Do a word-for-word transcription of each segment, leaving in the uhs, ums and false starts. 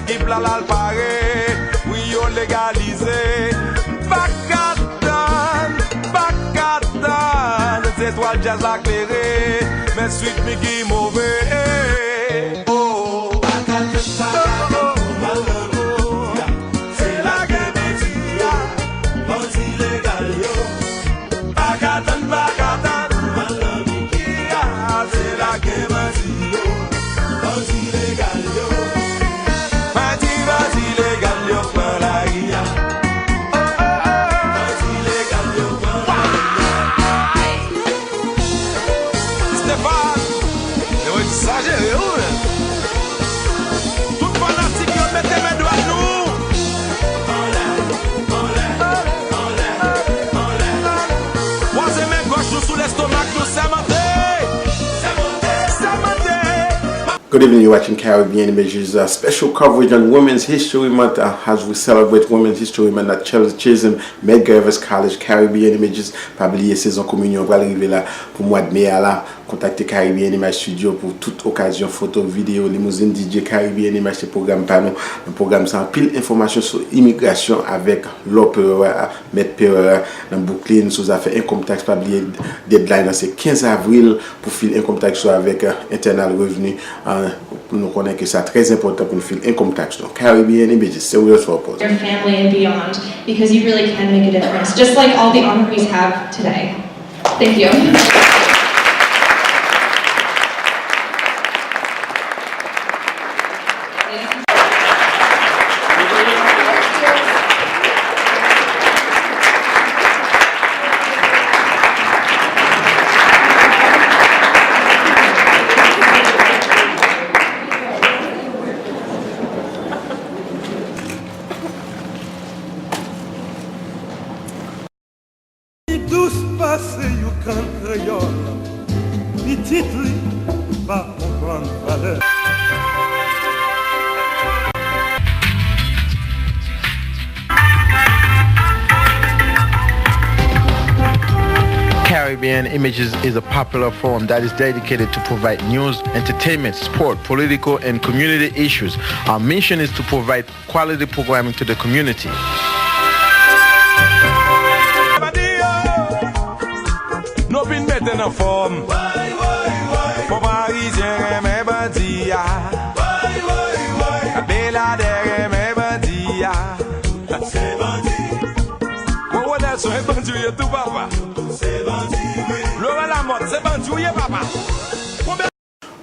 Ekip la l al pare, wi yo legalize. M pa ka tann, m pa ka tann, se etwal djaz la klere, men Sweet Micky move. Oh. Se lage bandi a, bandi legal yo. Pa ka tann, pa ka tann, mal nan Micky a, se la gen bandi yo, bandi legal yo. Bandi, bandi legal yo pran lari a. Oh, oh, oh. Bandi legal yo pran lari a. Stéphane, yo egzajere, wi. Tout fanatik yo, mete men dwat nou. Kwaze men gòch nou sou lestomak nou, sèmante. Sèmante. Good evening, you're watching Caribbean Images, uh, special coverage on Women's History Month, uh, as we celebrate Women's History Month at Chelsea Chisholm, Medgar Evers College, Caribbean Images. Pa bliye sezon kominyon pral rive la pou mwa de me a la. Kontakte Caribbean Image Studio pou tout okazyon, foto, videyo, limouzin, D J. Caribbean Image se pwogram pa nou. Nan pwogram sa, anpil enfòmasyon sou imigrasyon avèk Law Pereira, Mèt Pereira nan Brooklyn, sou zafè income tax. Pa bliye, deadline nan se kenz avril pou fil income tax ou avèk, euh, Internal Revenue. Euh, nou konnen ke sa trè enpòtan pou nou fil income tax nou. Caribbean Images, stay with us for a pause. Your family and beyond, because you really can make a difference, just like all the honorees have today. Thank you. Li dous pase yon kann kreyòl, pitit li pa konprann valè. Caribbean Images is a popular forum that is dedicated to provide news, entertainment, sport, political, and community issues. Our mission is to provide quality programming to the community. Nou vin mete nan fòm. Fò Parizyen renmen bandi a. Beladè renmen bandi a. Wowo Nelson, e bandi w ye tou, papa. Laurent Lamothe, se bandi w ye, papa.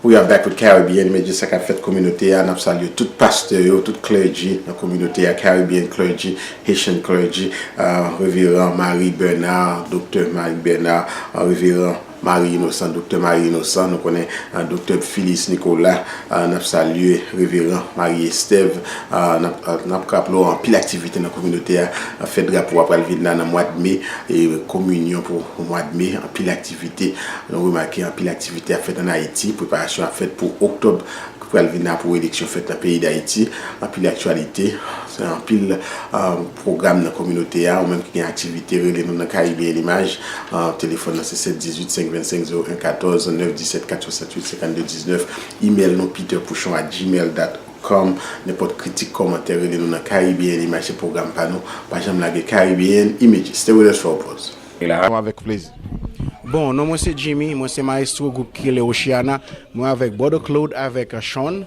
We are back with Caribbean Images, sa k ap fèt kominote a. N ap salye tout pastè yo, tout clergy nan kominote a, Caribbean clergy, Haitian clergy, euh, Reveran Marie Bernard, Doktè Marie Bernard, euh, Reveran Marie Innocent, Doktè Marie Innocent, nou konnen, euh, Doktè Phyllis Nicolas, euh, n ap salye Reveran Marie Estève, euh, n ap, euh, n ap raple w anpil aktivite nan kominote a, euh, fèt drapo a pral vin la nan mwa de me, e kominyon pou mwa de me, anpil aktivite. Nou remake anpil aktivite ap fèt ann Ayiti, preparasyon ap fèt pou oktòb ki pral vin la pou eleksyon fèt nan peyi Dayiti, anpil aktyalite, anpil, euh, pwogram nan kominote a, ou menm ki gen aktivite, rele nou nan Caribbean Image, euh, telefòn nan se sèt dizuit, senk vennsenk, zewo en katòz, nèf disèt, kat swasantuit, senkannde diznèf, email nou peter pouchon at gmail dot com, nenpòt kritik, kòmantè, rele nou nan Caribbean Image, se pwogram pa nou, pa janm lage Caribbean Images. Stay with us for a pause. Avèk plezi. Bon, non mwen se Jimmy, mwen se maestro gwoup ki rele Oceana, mwen avèk Brother Claude, avèk, euh, Sean.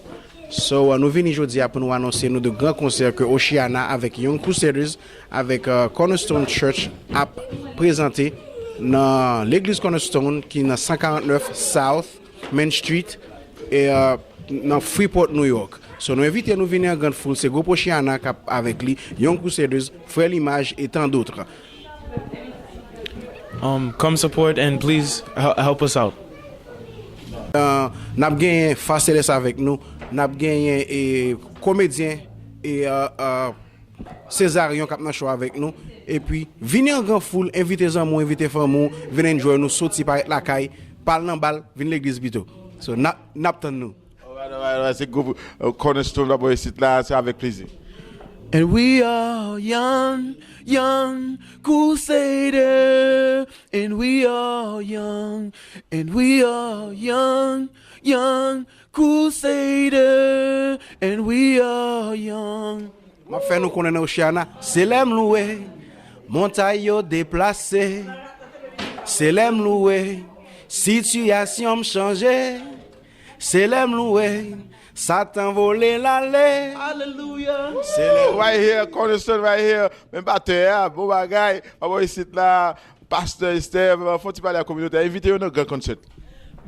So, euh, nou vini jodi a pou nou anonse nou de gran konsè ke Oceana avèk Young Crusaders, avèk, euh, Cornerstone Church ap prezante nan legliz Cornerstone ki nan san karant nèf South Main Street, e, euh, nan Freeport, New York. So, nou envite nou vini an grann foul, se gwoup Oceana k ap avèk li, Young Crusaders, Frè Limaj e tant d'autres. Um, come support and please hel-, help us out. Uh, n ap genyen Fa Selès avèk nou, n ap genyen, e, komedyen, e, uh, uh, Césarion k ap nan show avèk nou. Epi, vini an gran foul, envite zanmi w, envite fanmi w, vin enjoy nou, soti parèt lakay, pa al nan bal, vin legliz pito. So, n ap, n ap tann nou. Alright, alright, alright. Se gwoup, euh, Cornerstone d'abord isit la, se avèk plezi. And we are young, young crusader. And we are young, and we are young, young crusader. And we are young. Fè nou konnen nan Ochiana, se lè m louwe, montay yo deplase. Se lè m louwe, sitiyasyon m chanje. Se lè m louwe, Satan vole l ale. Alelouya. Se lè. Right here, Cornerstone right here. Men batè a, bon bagay. Papa isit la, pastè Esther, fè yon ti pale a kominote a. Envite yo nan gran konsè.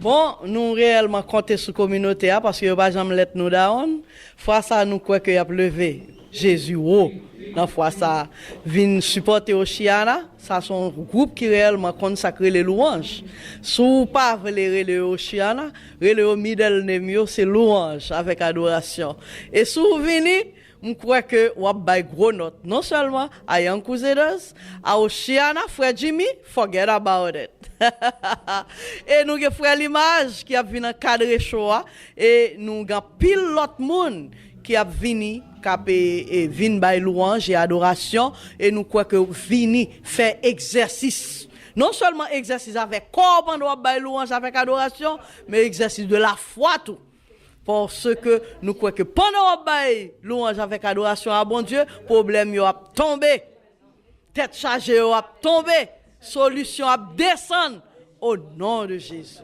Bon, nou reyèlman konte sou kominote a paske yo pa janm let nou down. Fwa sa a, nou kwè ke y ap leve Jezi wo nan fwa sa a. Vin sipòte Ochiana, sa se yon gwoup ki reyèlman konn sa k rele louwanj. Si w pa vle rele yo Ochiana, rele yo middle name yo, se louwanj avèk adorasyon. E si w vini, m kwè ke w ap bay gwo nòt. Non sèlman a Young Crusaders, a Ochiana, frè Jimmy, forget about it. E nou gen frè Limaj ki ap vin ankadre show a, e nou gen anpil lòt moun ki ap vini, k ap, e, e, vin bay louwanj e adorasyon, e nou kwè ke vini fè egzèsis. Non sèlman egzèsis avèk kò w pandan w ap bay louwanj avèk adorasyon, men egzèsis de lafwa tou. Paske nou kwè ke pandan w ap bay louwanj avèk adorasyon a Bondye, pwoblèm yo ap tonbe. Tèt chaje yo ap tonbe. Solisyon ap desann. O non de Jezi.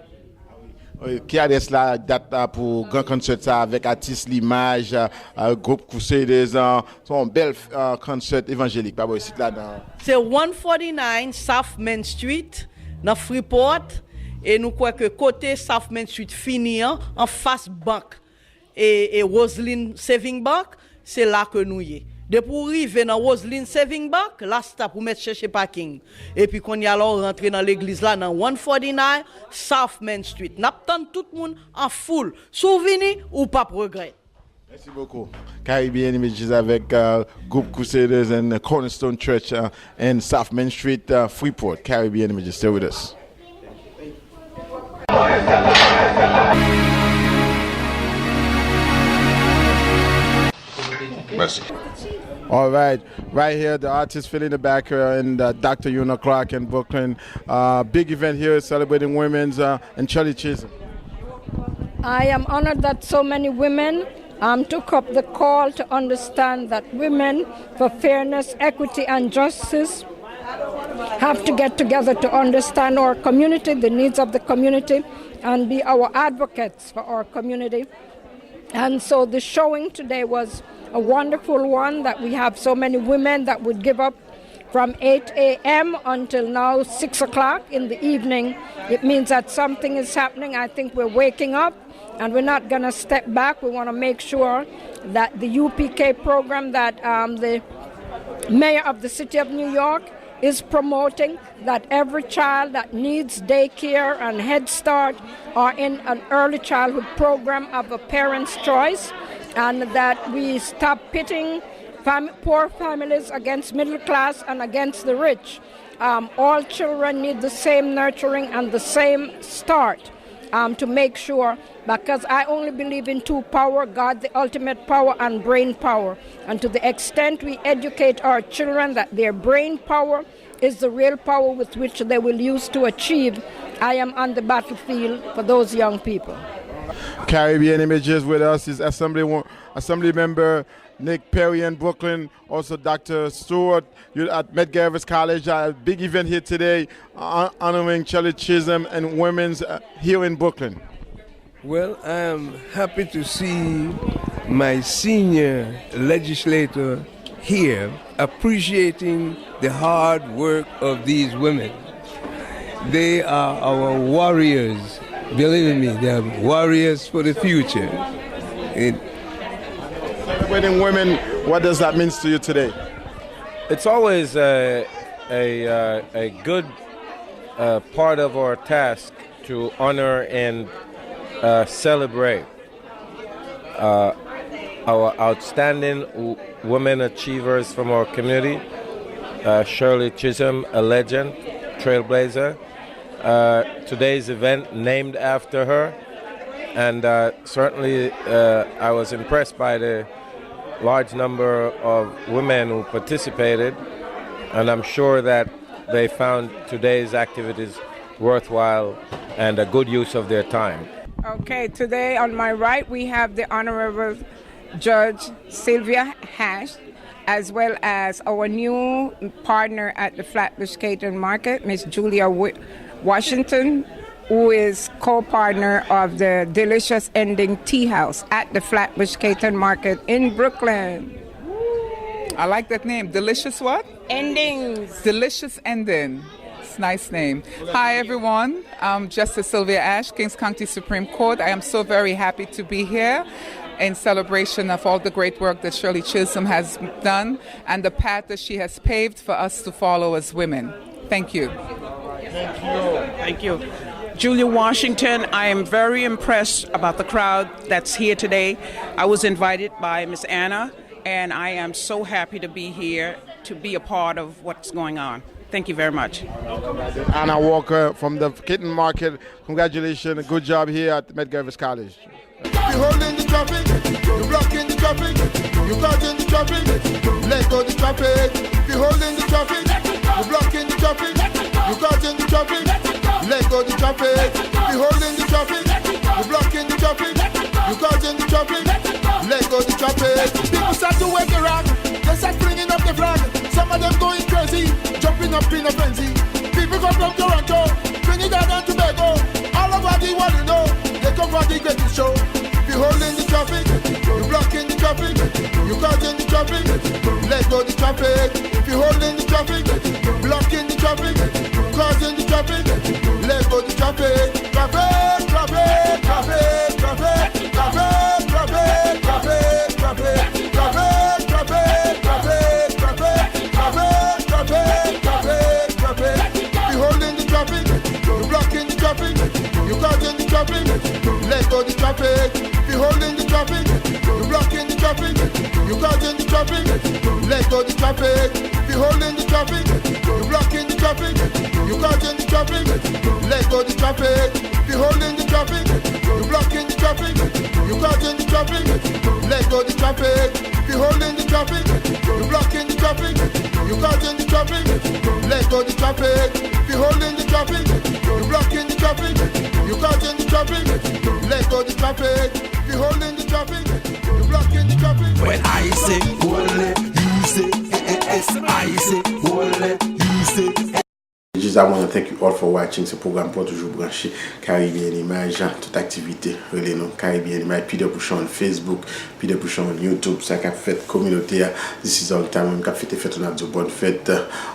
Wi, ki adrès la, dat la pou gran konsè sa avèk atis Limaj, a, a, gwoup Crusaders, a, se yon bèl, a, konsè evanjelik, pa bò isit la nan. Se one forty-nine South Main Street, nan Freeport, e nou kwè ke kote South Main Street fini an, anfas bank, e, e Roseline Saving Bank, se la ke nou ye. Depi w rive nan Roseline Saving Bank, la stop, ou mèt chèche paking. Epi kounye a la, w rantre nan legliz la nan one forty-nine South Main Street. N ap tann tout moun an foul. Si w vini, ou p ap regrèt. Merci beaucoup. Caribbean Images avec, uh, group Crusaders and Cornerstone Church, uh, in South Main Street, uh, Freeport. Caribbean Images, stay with us. Merci. All right, right here, the artist filling the back here in the Doctor Yuna Clark in Brooklyn. Uh, big event here celebrating women's, uh, and Shirley Chisholm. I am honored that so many women, um, took up the call to understand that women, for fairness, equity, and justice, have to get together to understand our community, the needs of the community, and be our advocates for our community. And so the showing today was a wonderful one, that we have so many women that would give up from eight a m until now, six o'clock in the evening. It means that something is happening. I think we're waking up, and we're not gonna step back. We wanna make sure that the U P K program that, um, the mayor of the city of New York is promoting, that every child that needs daycare and Head Start are in an early childhood program of a parent's choice, and that we stop pitting fam-, poor families against middle class and against the rich. Um, all children need the same nurturing and the same start, um, to make sure, because I only believe in two power, God, the ultimate power, and brain power. And to the extent we educate our children that their brain power is the real power with which they will use to achieve, I am on the battlefield for those young people. Caribbean Images with us is Assembly, Assembly Member Nick Perry in Brooklyn, also Doctor Stewart, you at Medgar Evers College. A big event here today, uh, honoring Shirley Chisholm and women's, uh, here in Brooklyn. Well, I am happy to see my senior legislator here appreciating the hard work of these women. They are our warriors. Believe me, they are warriors for the future. It- Celebrating women, what does that mean to you today? It's always a, a, uh, a good, uh, part of our task to honor and, uh, celebrate, uh, our outstanding w-, women achievers from our community, uh, Shirley Chisholm, a legend, trailblazer. Uh, today's event named after her, and, uh, certainly, uh, I was impressed by the large number of women who participated, and I'm sure that they found today's activities worthwhile and a good use of their time. Okay, today on my right we have the Honorable Judge Sylvia Hash. as well as our new partner at the Flatbush Catering Market, Miss Julia Wi- Washington, who is co-partner of the Delicious Ending Tea House at the Flatbush Catering Market in Brooklyn. I like that name. Delicious what? Endings. Delicious Ending. It's a nice name. Hi, everyone. I'm Justice Sylvia Ashe, Kings County Supreme Court. I am so very happy to be here in celebration of all the great work that Shirley Chisholm has done and the path that she has paved for us to follow as women. Thank you. Thank you. Julia Washington, I am very impressed about the crowd that's here today. I was invited by Miss Anna, and I am so happy to be here to be a part of what's going on. Thank you very much. Anna Walker from the Kitten Market. Congratulations. Good job here at Medgar Evers College. You're holding the traffic, you're blocking the traffic, you're causing the traffic. Let go the traffic. You're holding the traffic, you're blocking the traffic, you're causing the traffic. Let go the traffic. You're holding the traffic, you're blocking the traffic, you're causing the traffic. Let go the traffic. People start to wave the rag, they start flinging up the flag. Some of them going crazy, jumping up in a frenzy. People come from Toronto, Trinidad and Tobago, all over the world, you know, they come for the greatest show. If you're holding the traffic, you're blocking the traffic, you're causing the traffic, let go the traffic. If you're holding the traffic, blocking the traffic, causing the traffic, let go the traffic. Traffic, traffic, traffic, traffic. Traffic, traffic, traffic, traffic, traffic, traffic, traffic, traffic, traffic, traffic, traffic, traffic. If you holding the traffic, you blocking the traffic, you causing the traffic, let go the traffic. If you holding the traffic, you blocking the traffic, you causing the traffic, let go the traffic. If you holding the traffic, you blocking the traffic, you causing the traffic, let go the traffic. If you holding the traffic, you blocking the traffic, you causing the traffic, let go the traffic. If you holding the traffic, you blocking the traffic, you causing the traffic, let go the traffic. If you holding the traffic, you blocking the traffic, you causing the traffic, let go the traffic. If you holding the traffic, you blocking the traffic. When I say ole, you say S, I say ole, you say. Just I want to thank you all for watching. Se pwogram pa w toujou branche Caribbean Image, tout aktivite, rele nou Caribbean Image, Peter Pouchon on Facebook, Peter Pouchon on YouTube, sa k ap fèt kominote a. This is all time, moun k ap fete fèt ou, n ap di w bòn fèt,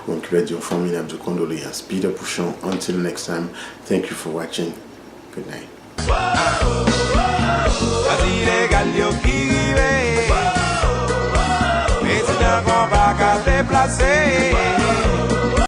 moun ki pèdi yon fanmi, n ap di w kondoleyans. Peter Pouchon, until next time, thank you for watching. Good night. Bandi legal yo ki rive. Prezidan konpa ka deplase.